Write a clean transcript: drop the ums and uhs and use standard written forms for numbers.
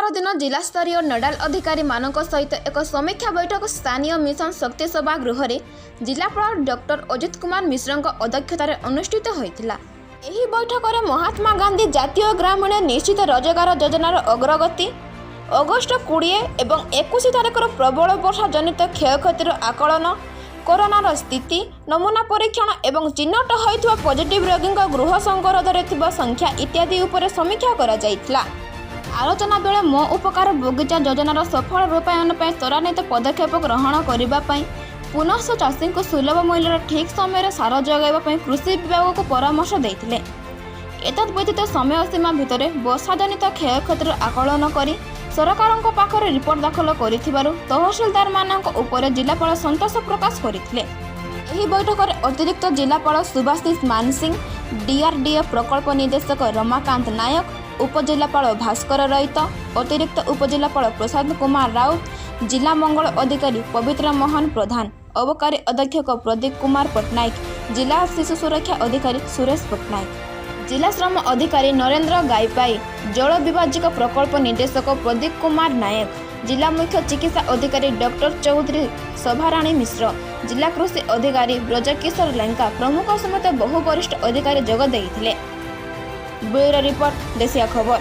ସୋମବାର ଦିନ ଜିଲ୍ଲାସ୍ତରୀୟ ନୋଡାଲ ଅଧିକାରୀମାନଙ୍କ ସହିତ ଏକ ସମୀକ୍ଷା ବୈଠକ ସ୍ଥାନୀୟ ମିଶନ ଶକ୍ତି ସଭା ଗୃହରେ ଜିଲ୍ଲାପାଳ ଡକ୍ଟର ଅଜିତ କୁମାର ମିଶ୍ରଙ୍କ ଅଧ୍ୟକ୍ଷତାରେ ଅନୁଷ୍ଠିତ ହୋଇଥିଲା। ଏହି ବୈଠକରେ ମହାତ୍ମା ଗାନ୍ଧୀ ଜାତୀୟ ଗ୍ରାମୀଣ ନିଶ୍ଚିତ ରୋଜଗାର ଯୋଜନାର ଅଗ୍ରଗତି, ଅଗଷ୍ଟ 20 ଏବଂ 21 ତାରିଖର ପ୍ରବଳ ବର୍ଷା ଜନିତ କ୍ଷୟକ୍ଷତିର ଆକଳନ, କରୋନାର ସ୍ଥିତି, ନମୁନା ପରୀକ୍ଷଣ ଏବଂ ଚିହ୍ନଟ ହୋଇଥିବା ପଜିଟିଭ୍ ରୋଗୀଙ୍କ ଗୃହ ସଙ୍ଗରୋଧରେ ଥିବା ସଂଖ୍ୟା ଇତ୍ୟାଦି ଉପରେ ସମୀକ୍ଷା କରାଯାଇଥିଲା। ଆଲୋଚନା ବେଳେ ମୋ ଉପକାର ବଗିଚା ଯୋଜନାର ସଫଳ ରୂପାୟନ ପାଇଁ ତ୍ୱରାନ୍ୱିତ ପଦକ୍ଷେପ ଗ୍ରହଣ କରିବା ପାଇଁ, ପୁନଶ୍ଚ ଚାଷୀଙ୍କୁ ସୁଲଭ ମୂଲ୍ୟରେ ଠିକ୍ ସମୟରେ ସାର ଯୋଗାଇବା ପାଇଁ କୃଷି ବିଭାଗକୁ ପରାମର୍ଶ ଦେଇଥିଲେ। ଏତଦ୍ ବ୍ୟତୀତ ସମୟ ସୀମା ଭିତରେ ବର୍ଷାଜନିତ କ୍ଷୟକ୍ଷତିର ଆକଳନ କରି ସରକାରଙ୍କ ପାଖରେ ରିପୋର୍ଟ ଦାଖଲ କରିଥିବାରୁ ତହସିଲଦାରମାନଙ୍କ ଉପରେ ଜିଲ୍ଲାପାଳ ସନ୍ତୋଷ ପ୍ରକାଶ କରିଥିଲେ। ଏହି ବୈଠକରେ ଅତିରିକ୍ତ ଜିଲ୍ଲାପାଳ ସୁଭାଶିଷ ମାନସିଂ, ଡିଆର୍ଡିଏ ପ୍ରକଳ୍ପ ନିର୍ଦ୍ଦେଶକ ରମାକାନ୍ତ ନାୟକ, ଉପଜିଲ୍ଲାପାଳ ଭାସ୍କର ରଇତ, ଅତିରିକ୍ତ ଉପଜିଲ୍ଲାପାଳ ପ୍ରଶାନ୍ତ କୁମାର ରାଉତ, ଜିଲ୍ଲା ମଙ୍ଗଳ ଅଧିକାରୀ ପବିତ୍ର ମୋହନ ପ୍ରଧାନ, ଅବକାରୀ ଅଧୀକ୍ଷକ ପ୍ରଦୀପ କୁମାର ପଟ୍ଟନାୟକ, ଜିଲ୍ଲା ଶିଶୁ ସୁରକ୍ଷା ଅଧିକାରୀ ସୁରେଶ ପଟ୍ଟନାୟକ, ଜିଲ୍ଲା ଶ୍ରମ ଅଧିକାରୀ ନରେନ୍ଦ୍ର ଗାଇପାଇ, ଜଳ ବିଭାଜିକ ପ୍ରକଳ୍ପ ନିର୍ଦ୍ଦେଶକ ପ୍ରଦୀପ କୁମାର ନାୟକ, ଜିଲ୍ଲା ମୁଖ୍ୟ ଚିକିତ୍ସା ଅଧିକାରୀ ଡକ୍ଟର ଚୌଧୁରୀ ଶୋଭାରାଣୀ ମିଶ୍ର, ଜିଲ୍ଲା କୃଷି ଅଧିକାରୀ ବ୍ରଜକିଶୋର ଲେଙ୍କା ପ୍ରମୁଖ ସମେତ ବହୁ ବରିଷ୍ଠ ଅଧିକାରୀ ଯୋଗ ଦେଇଥିଲେ। ବ୍ୟୁରୋ ରିପୋର୍ଟ, ଦେଶିଆ ଖବର।